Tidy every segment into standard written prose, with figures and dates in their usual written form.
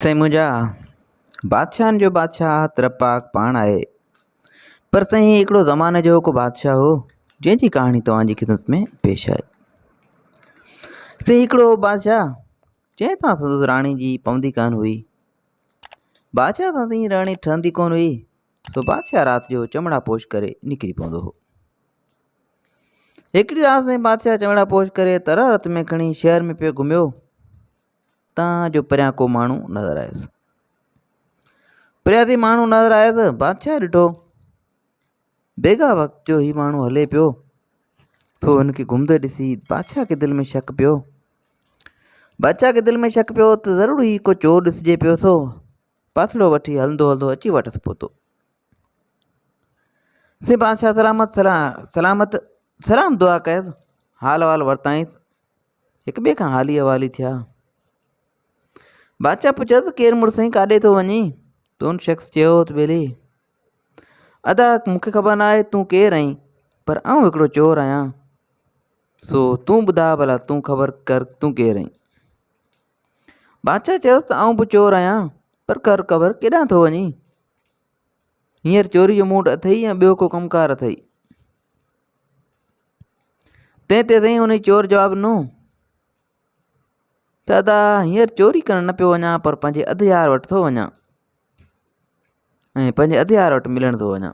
سائين منهنجا، بادشاهن جو بادشاهه ته رب پاڪ پاڻ آهي، پر سائين هي هڪڙو زماني جو هڪ بادشاهه هو، جنهن جي ڪهاڻي توهان جي خدمت ۾ پيش آهي. سائين هڪڙو هو بادشاهه، جنهن سان سندس راڻي جي پوندي ڪانه هئي. بادشاهه سان سائين راڻي ٺهندي ڪونه هئي، سو بادشاهه رات جو چمڙا پوش ڪري نڪري پوندو هو. هڪڙي رات سائين بادشاهه چمڙا پوش ڪري ترار هٿ ۾ کڻي شهر ۾ پيو گهميو تان جو پريان ڪو ماڻهو نظر آيس. پريان ٿي ماڻهو نظر آيس بادشاهه ڏٺو بيگا وقت جو هي ماڻهو هلي پيو سو هن کي گهمندي ڏسي بادشاهه کي دل ۾ شڪ پيو بادشاهه کي دل ۾ شڪ پيو ته ضرور هي ڪو چور ڏسجي پيو سو پاسڙو وٺي هلندو هلندو اچي وٽس پهتو سي بادشاهه سلامت سلامت سلام دعا ڪيس حال احوال ورتائينس هڪ ٻئي کان حالي احوالي ٿيا بادشاهه پڇيس ڪير مڙس سائين ڪاڏي ٿو وڃين ته ان شخص چيو ته ٻيلي ادا مونکي خبر نه آهي تون ڪير آهين پر آئون هڪڙو چور آهيان سو تون ٻڌاء ڀلا تون خبر ڪر تون ڪير آهين بادشاهه چيس ته آئون به چور آهيان پر ڪر خبر ڪيڏانهن ٿو وڃين هينئر چوري جو موڊ اٿئي يا ٻيو ڪو ڪم ڪار اٿئي؟ تنهن تي سائين انهي چور جواب ڏنو ته ادا هينئر چوري ڪرڻ نه پيو وڃان پر پنهنجي اڌ يار وٽ ٿو وڃان ۽ پنهنجي اڌ يار وٽ ملڻ ٿو وڃان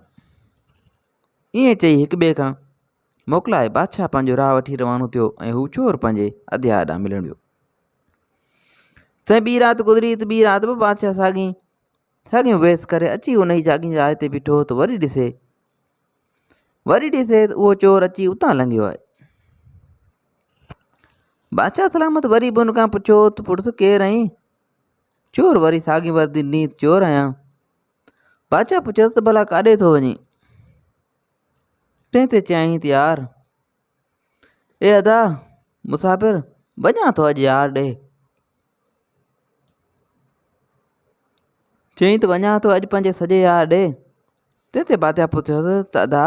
ائين چئي هڪ ٻئي کان موڪلائي بادشاهه پنهنجو راهه وٺي روانو ٿيو ۽ هو چور پنهنجي اڌ يار ڏانهن ملڻ ويو سائين ٻي رات گذري ته ٻي رات به بادشاهه ساڳي ساڳيون ويس ڪري اچي انهي ساڳي جاء تي بيٺو ته وري ڏسي وري ڏسي ته اهو چور اچي اتان لنگهيو آهي بادشاهه سلامت وري به ان کان پڇيو ته پڙس ڪير آهين چور وري ساڳي وردي ڏني ته چور آهيان بادشاهه پڇيس ته ڀلا ڪاڏي ٿو وڃين تنهن تي چيائين ته يار اي ادا مسافر وڃان ٿو اڄ يار ڏي. چيائين ته وڃان ٿو اڄ پنهنجي سڄي يار ڏي. تنهن تي بادشاهه پڇيس ته ادا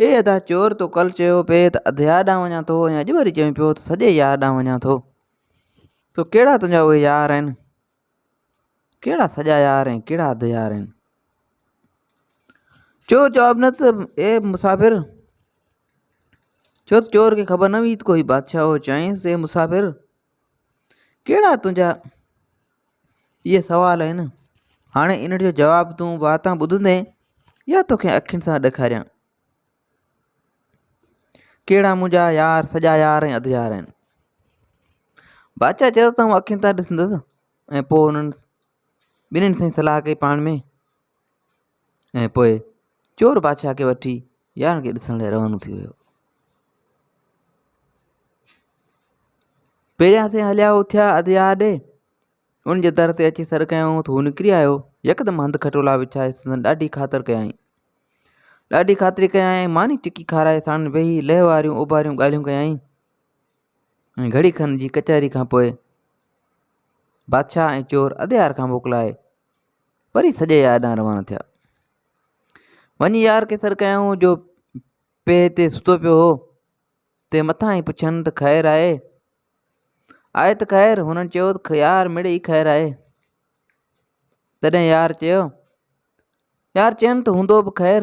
اي ادا چور تو ڪل چيو پئي ته اڌ يار ڏانهن وڃان ٿو ۽ اڄ وري چوين پيو ته سڄي يار ڏانهن وڃان ٿو. تو ڪهڙا تنهنجا اهي يار آهن؟ ڪهڙا سڄا يار ۽ ڪهڙا اڌ يار آهن؟ چور جواب نه ته اي مسافر ڇو ته چور کي خبر نه هئي ته ڪوئي بادشاهه هو چيائينس اي مسافر ڪهڙا تنهنجا اهي سوال آهن هاڻي ان جو جواب تون واتان ٻڌندين يا توکي اکين سان ڏيکاريان ڪهڙا منهنجا يار سڄا يار ۽ اڌ يار آهن بادشاهه چيو ته آئون اکين تان ڏسندس ۽ پوء انهن ٻنهين سان صلاح ڪئي پاڻ ۾ ۽ پوء چور بادشاهه کي وٺي يارن کي ڏسڻ لاء روانو ٿي ويو پهريان سين هليا اٿيا اڌ يار ڏي ان جي در تي اچي سڏ ڪيائون ته هو نڪري آيو. يڪدم هنڌ کٽولا وڇائي سندن ڏاڍي خاطر ڪيائين. ڏاڍي خاطري ڪيائين ۽ ماني ٽڪي کارائي ساڻن ويهي لهه واريون اوڀاريون ڳالهيون ڪيائين ۽ گهڙي کن جي ڪچهري کان پوء بادشاهه ۽ چور اڌ يار کان موڪلائي وري سڄي يار ڏانهن روانا ٿيا. وڃي يار کي سڏ ڪيائون جو پيهه تي ستو پيو هو. تي مٿان ئي پڇن ته خير آهي؟ آهي ته خير، هنن چيو ته يار مڙئي خير آهي. تڏهن يار چيو، يار چين ته هوندو به خير.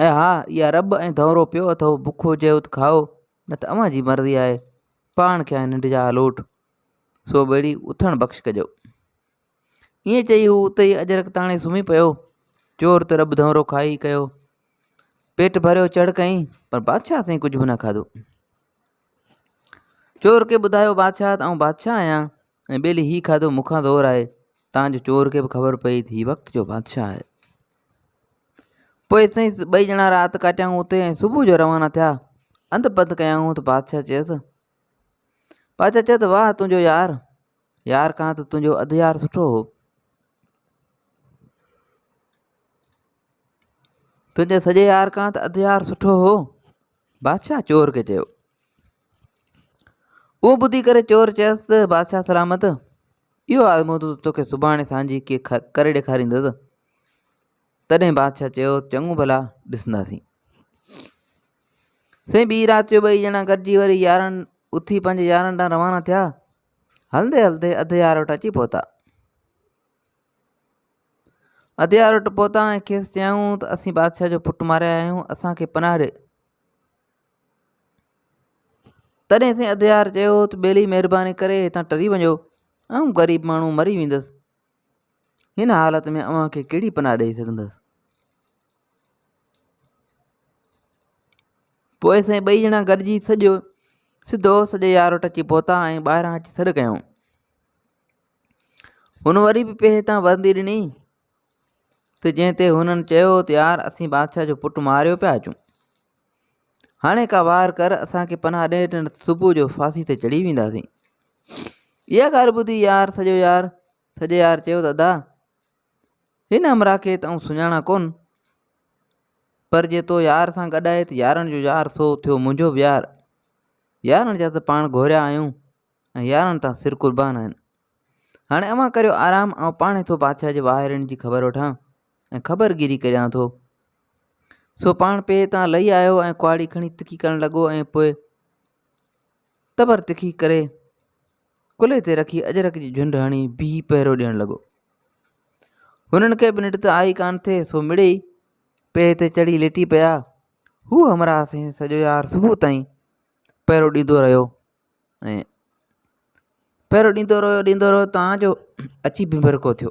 ۽ ها اها رٻ ۽ ڌؤنرو پيو اٿئو، بک هجيو ته کائو، نه ته اوهان جي مرضي آهي. پاڻ کي آهي ننڊ جا آلوٽ، سو ٻيڙي اٿڻ بخش ڪجو. ائين چئي هو اتي ئي اجرڪ تاڻي سمهي پيو. چور ته رٻ ڌؤنرو کائي ڪيو. پيٽ ڀريو چڙ ڪئين پر بادشاهه سائين ڪجهه به نه کاڌو. چور کي ٻڌايو بادشاهه ته آئون بادشاهه آهيان ۽ ٻيلي هي کاڌو مون کان زور آهي تان جو چور کي به خبر پئي ته هي وقت جو بادشاهه آهي. پوء سائين ٻئي ڄڻا رات ڪاٽيائون اتي ۽ صبح جو روانا ٿيا. انڌ پنڌ ڪيائون ته بادشاهه چيس بادشاهه چيو ته واهه تنهنجو يار يار کان ته تنهنجو اڌ يار سٺو هو. تنهنجي سڄي يار کان ته اڌ يار سٺو هو. بادشاهه چور کي چيو. اهو ٻڌي ڪري چور چيس ته بادشاهه سلامت اهو آزمودو ته توکي سڀاڻي سانجهي ڪي ڪري ڏيکاريندس. تڏهن بادشاهه چيو چڱو ڀلا ڏسنداسين. سائين ٻي رات جو ٻئي ڄڻا گڏجي وري يارن اٿي پنهنجي يارن ڏانهن روانا ٿيا. هلندي هلندي اڌ يار وٽ اچي پهتا. اڌ يار وٽ پهتا ۽ کيس چيائون ته اسين بادشاهه جو پٽ ماري آيا آهيون، اسان کي پناهه ڏي. تڏهن سائين اڌ يار چيو ته ٻيلي مهرباني ڪري هتان ٽري وڃو، آئون غريب ماڻهو مري ويندس. هن حالت ۾ اوهان کي ڪهڙي پناهه ڏئي سگهندس. پوء سائين ٻئي ڄڻا گڏجي سڄو سڌو سڄي يار وٽ اچي پهتا ۽ ٻاهران اچي سڏ ڪيائون. هن وري به پهه تان ورندي ڏني ته جنهن تي هنن چيو ته يار اسين بادشاهه جو پٽ ماريو پيا اچون. هاڻي ڪا واهر ڪر اسان کي پناهه ڏي نه ته صبح جو ڦاسي تي چڙهي وينداسين. اها ڳالهه ٻڌي يار سڄو يار سڄي يار چيو ته ادا هن همراهه کي ته آئون سڃاڻان ڪونه پر جي تو يار سان گڏ آهي ته يارن جو يار سو ٿيو منهنجو به يار. يارن جا ته پاڻ گهوريا آهيون ۽ يارن تان سر قربان آهن. هاڻي اوهان ڪريو آرام آئون پاڻهي ٿو بادشاهه جي واهرين جي خبر وٺان ۽ خبرگيري ڪريان ٿو. سو پاڻ پيهه تان لهي آيو ۽ ڪهاڙي کڻي تکي ڪرڻ لڳو ۽ پوء تبر تکي ڪري ڪلهي تي رکي اجرڪ جي جهنڊ هڻي بيهي پهرو ڏيڻ لڳو. هنن کي به ننڊ ته آئي ڪانه ٿي سو مڙئي پيهه تي چڙهي ليٽي پيا. هو همراهه سين سڄو يار صبح تائين پهرو ڏيندو رهيو ۽ پهرو ڏيندو رهيو ڏيندو رهيو تان جو اچي ڀنڀرڪو ٿيو.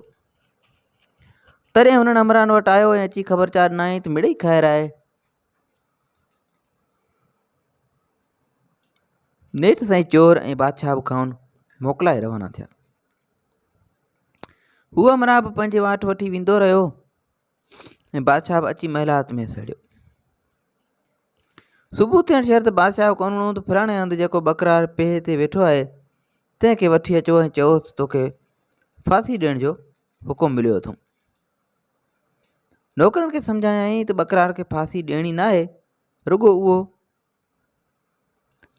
تڏهن هنن همراهن وٽ آيو ۽ اچي خبر چار ڏنائين ته مڙئي خير آهي. نيٺ سائين چور ۽ بادشاهه به کائن موڪلائي روانا ٿيا. هو همراهه به پنهنجي واٽ وٺي ويندو رهيو ۽ بادشاهه به اچي محلات ۾ سڙيو. صبح ٿيڻ شرط بادشاهه حڪم ڏنو ته فلاڻي هنڌ جيڪو ٻڪرار پيهه تي ويٺو آهي تنهن کي وٺي اچو ۽ چئوس ته توکي ڦاسي ڏيڻ جو حڪم مليو اٿم. نوڪرن کي سمجهايائين ته ٻڪرار کي ڦاسي ڏيڻي ناهي، رڳو اهو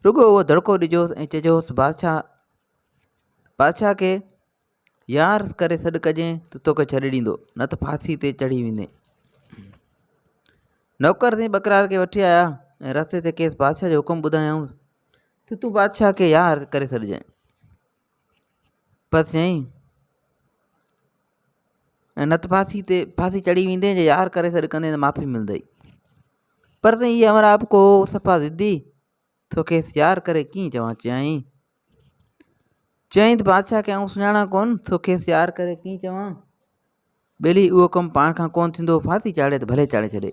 رڳو اهو دڙڪو ڏجوس ۽ چئجوس ته بادشاهه بادشاهه کي يار ڪري سڏ ڪجين ته توکي ڇڏي ڏيندو نه ته ڦاسي تي چڙهي ويندين. نوڪر سائين ٻڪرار کي وٺي آيا ۽ رستي تي کيس بادشاهه جو حڪم ٻڌايائون ته تون بادشاهه کي يار ڪري سڏجانء. پر چيائين ۽ نه ته ڦاسي تي ڦاسي چڙهي ويندين جي يار ڪري سڏ ڪندين ته معافي ملندئي. پر سائين هي همراهه به ڪو صفا ضدي سو کيس يار ڪري ڪيئن چوان چيائين چيائين ته بادشاهه کي آئون سڃاڻان ڪونه سو کيس يار ڪري ڪيئن چوان ٻيلي اهو ڪم پاڻ کان ڪونه ٿيندو ڦاسي چاڙهي ته ڀلي چاڙهي ڇڏي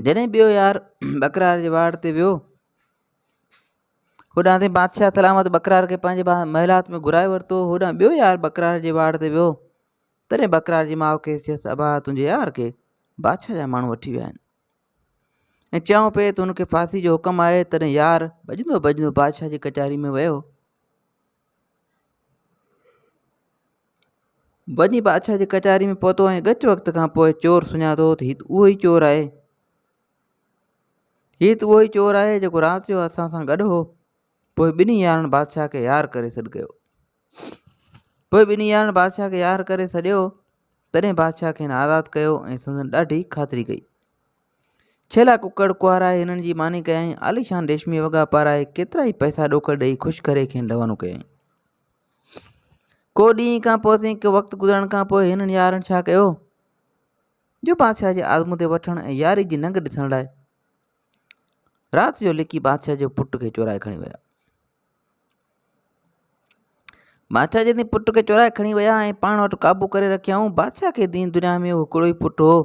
جڏهن ٻيو يار ٻڪرار جي واڙ تي ويو هوڏانهن تي بادشاهه سلامت ٻڪرار کي پنهنجي محلات ۾ گهرائي ورتو هوڏانهن ٻيو يار ٻڪرار جي واڙ تي ويو تڏهن ٻڪرار جي ماء کيس چيس ابا تنهنجي يار کي بادشاهه جا ماڻهو وٺي ويا آهن ۽ چيائون پئي ته هن کي ڦاسي جو حڪم آهي تڏهن يار ڀڄندو ڀڄندو بادشاهه جي ڪچهري ۾ ويو وڃي بادشاهه جي ڪچهري ۾ پهتو ۽ ڳچ وقت کان پوء چور سڃاتو ته هي ته اهو ئي چور آهي هي ته اهو ئي چور آهي جيڪو رات جو اسان سان گڏ هو پوء ٻنهي يارن بادشاهه کي يار ڪري سڏ ڪيو پوء ٻنهي يارن بادشاهه کي يار ڪري سڏيو تڏهن بادشاهه کين آزاد ڪيو ۽ سندن ڏاڍي خاطري ڪئي. ڇيلا ڪڪڙ ڪهارائي هنن جي ماني ڪيائين، عاليشان ريشمي وڳا پارائي ڪيترائي پئسا ڏوڪڙ ڏيئي خوش ڪري کين روانو ڪيائين. ڪو ڏينهن کان پوء سائين ڪو وقت گذرڻ کان پوء هنن يارن ڇا ڪيو جو بادشاهه جي آزمودي وٺڻ ۽ ياري جي ننگ ڏسڻ لاء رات جو لڪي بادشاهه جو پٽ کي چورائي کڻي ويا. بادشاهه جڏهن پٽ کي چورائي کڻي ويا ۽ پاڻ وٽ قابو ڪري رکيائون. بادشاهه کي دين دنيا ۾ اهو هڪڙو ئي پٽ هو،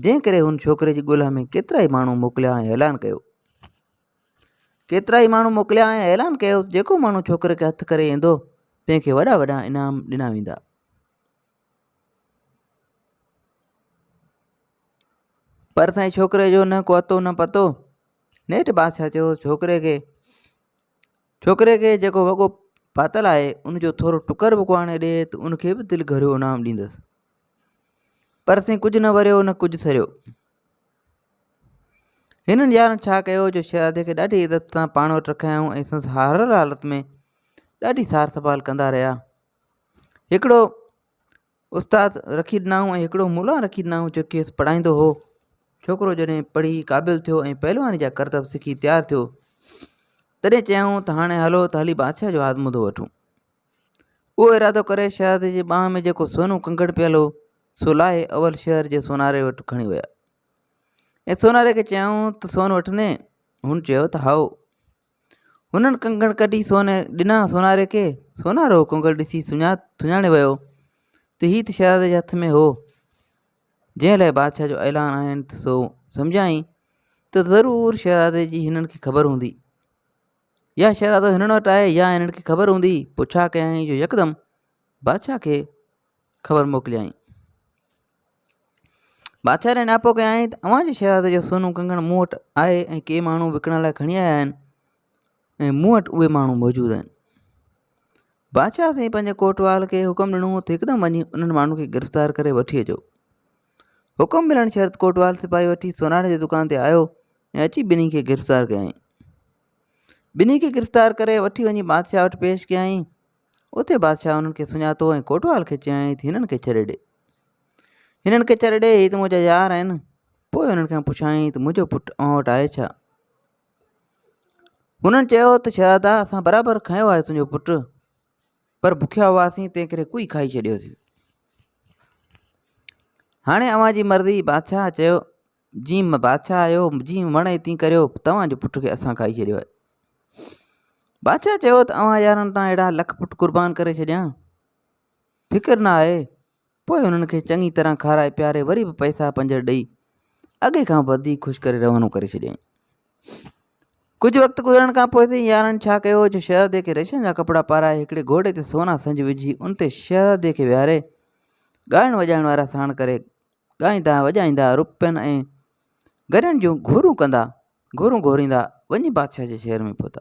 جنهن ڪري هن ڇوڪري جي ڳولا ۾ ڪيترائي ماڻهو موڪليا ۽ اعلان ڪيو. ڪيترائي ماڻهو موڪليا ۽ اعلان ڪيو جيڪو ماڻهو ڇوڪري کي هٿ ڪري ايندو، تنهن کي وڏا وڏا انعام ڏنا ويندا. پر سائين ڇوڪري جو نه ڪو اتو نه پتو. نيٺ بادشاهه چيو ڇوڪري کي ڇوڪري کي جيڪو وڳو پاتل آهي ان جو ٿورو ٽڪر به ڪو آڻي ڏي ته ان کي به دل گهريو انعام ڏيندس. پر سائين ڪجهه نه وريو نه ڪجهه سريو. هنن يارن ڇا ڪيو جو شهزادي کي ڏاڍي عزت سان پاڻ وٽ رکايائون ۽ سندس هر حالت ۾ ڏاڍي سار سنڀال ڪندا رهيا. هڪڙو استاد رکي ڏنائون ۽ هڪڙو ملان رکي ڏنائون جو کيس پڙهائيندو هو. ڇوڪرو جڏهن پڙهي قابل ٿيو ۽ پهلواني جا ڪرتب سکي تيار ٿيو تڏهن چيائون ته هاڻي هلو ته هلي بادشاهه جو آزمودو وٺون. اهو ارادو ڪري شهزادي جي ٻانهن ۾ جيڪو سونو ڪنگڻ پيل هو، سو لاهي اول شهر جي سوناري وٽ کڻي ويا ۽ سوناري کي چيائون ته سون وٺندين؟ هن چيو ته هائو. هنن ڪنگڻ ڪڍي سون ڏنا سوناري کي. سونارو ڪنگڻ ڏسي سڃاڻي ويو ته هي ته شهزادي جي هٿ ۾ هو، جنهن لاء بادشاهه جو اعلان آهن ته سو سمجهيائين ته ضرور شهزادي جي هنن کي خبر هوندي يا شهزادو هنن وٽ آهي يا هنن کي خبر هوندي. پوء ڇا ڪيائين جو يڪدم بادشاهه کي خبر موڪليائين. بادشاهه ڏانهن نياپو ڪيائين ته اوهان جي شهزادي جو سونو ڪنگڻ مون وٽ آهي ۽ ڪي ماڻهو وڪڻڻ لاء کڻي آيا آهن ۽ مون وٽ اهي ماڻهو موجود آهن. بادشاهه سائين پنهنجي ڪوٽوال کي حڪم ڏنو ته هڪدم وڃي انهن ماڻهن کي گرفتار ڪري وٺي اچو. حڪم ملڻ شرط ڪوٽوال سپاهي وٺي سوناري جي دڪان تي آيو ۽ اچي ٻنهي کي گرفتار ڪيائين. ٻنهي کي گرفتار ڪري وٺي وڃي بادشاهه وٽ پيش ڪيائين. اتي بادشاهه انهن کي سڃاتو ۽ ڪوٽوال کي چيائين ته هنن کي ڇڏي ڏي. هنن کي ڇڏي ڏي، هي ته منهنجا يار آهن. پوء انهن کان پڇيائين ته منهنجو پٽ اوهان وٽ آهي ڇا؟ هنن چيو ته شهزادا اسان برابر کنيو آهي تنهنجو پٽ، پر بکيا هئاسين تنهن ڪري ڪوئي کائي ڇڏيوسين. هاڻي اوهان جي مرضي. بادشاهه چيو جيئن بادشاهه آيو، جيئن وڻي تيئن ڪريو، توهان جي پٽ کي اسان کائي ڇڏيو آهي. بادشاهه چيو ته اوهان يارن تان اهڙا لک پٽ قربان ڪري ڇڏيان، فڪر نه آهي. پوء انهن کي چڱي طرح کارائي پياري وري به پئسا پنجڙ ڏئي اڳي کان به وڌيڪ خوش ڪري روانو ڪري ڇڏيائين. ڪجهه وقت گذرڻ کان پوء سائين يارن ڇا ڪيو جو شهزادي کي ريشم جا ڪپڙا پارائي هڪڙي گهوڙي تي سونا سنج وجهي ان تي شهزادي کي ويهاري ڳائڻ وڄائڻ وارا ساڻ ڪري ڳائيندا وڄائيندا روپين ۽ گرين جون گهورون ڪندا گهورون گهوريندا وڃي بادشاهه جي شهر ۾ پهتا.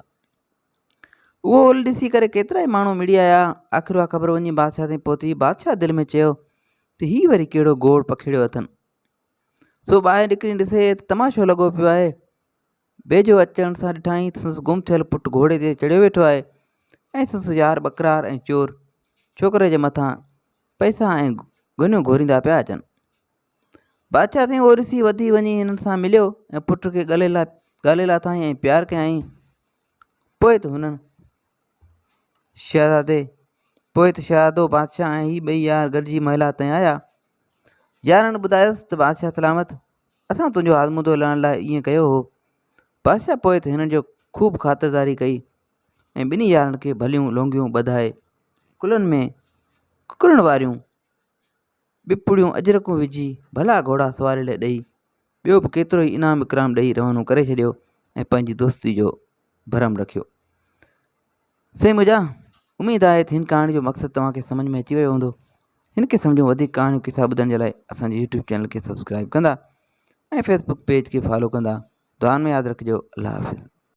اهو هول ڏسي ڪري ڪيترائي ماڻهو مڙي آيا. آخر اها خبر وڃي بادشاهه تائين پهتي. بادشاهه دل ۾ چيو ته هي وري ڪهڙو گوڙ پکيڙيو اٿن. سو ٻاهر نڪري ڏسي ته تماشو لڳو پيو آهي. ويجهو اچڻ سان ڏٺائين ته سندس گم ٿيل پٽ گهوڙي تي چڙهيو ويٺو آهي ۽ سندس يار ٻڪرار ۽ چور ڇوڪري جي مٿان پئسا ۽ گهنيون گهوريندا پيا اچن. بادشاهه سائين اهو ڏسي وڌي وڃي هنن سان مليو ۽ پٽ کي ڳلي لا ڳالي لاٿائين ۽ پيار ڪيائين. پوء ته هنن شهزادي پوء ته شهزادو بادشاهه ۽ هي ٻئي يار گڏجي محلات تائين آيا. يارن ٻڌايس ته بادشاهه سلامت اسان تنهنجو آزمودو لهڻ لاء ائين ڪيو هو. بادشاهه پوء ته هنن جو خوب خاطرداري ڪئي ۽ ٻنهي يارن کي ڀليون لونگيون ٻڌائي ڪلهن ۾ ڪڪرڻ واريون ٻپڙيون اجرڪون وجهي ڀلا گهوڙا سواري لاء ڏئي ٻيو به ڪيترو ئي انعام اڪرام ڏئي روانو ڪري ڇڏيو ۽ پنهنجي دوستي جو ڀرم رکيو. سائين منهنجا اميد آهي ته هن ڪهاڻي جو مقصد توهان کي سمجھ ۾ اچي ويو هوندو. هن قسم جون وڌيڪ ڪهاڻيون قصا ٻڌڻ جي لاء اسان جي يوٽيوب چينل کي سبسڪرائب ڪندا ۽ فيسبوڪ پيج کي فالو ڪندا. دعائن ۾ ياد رکجو. الله حافظ.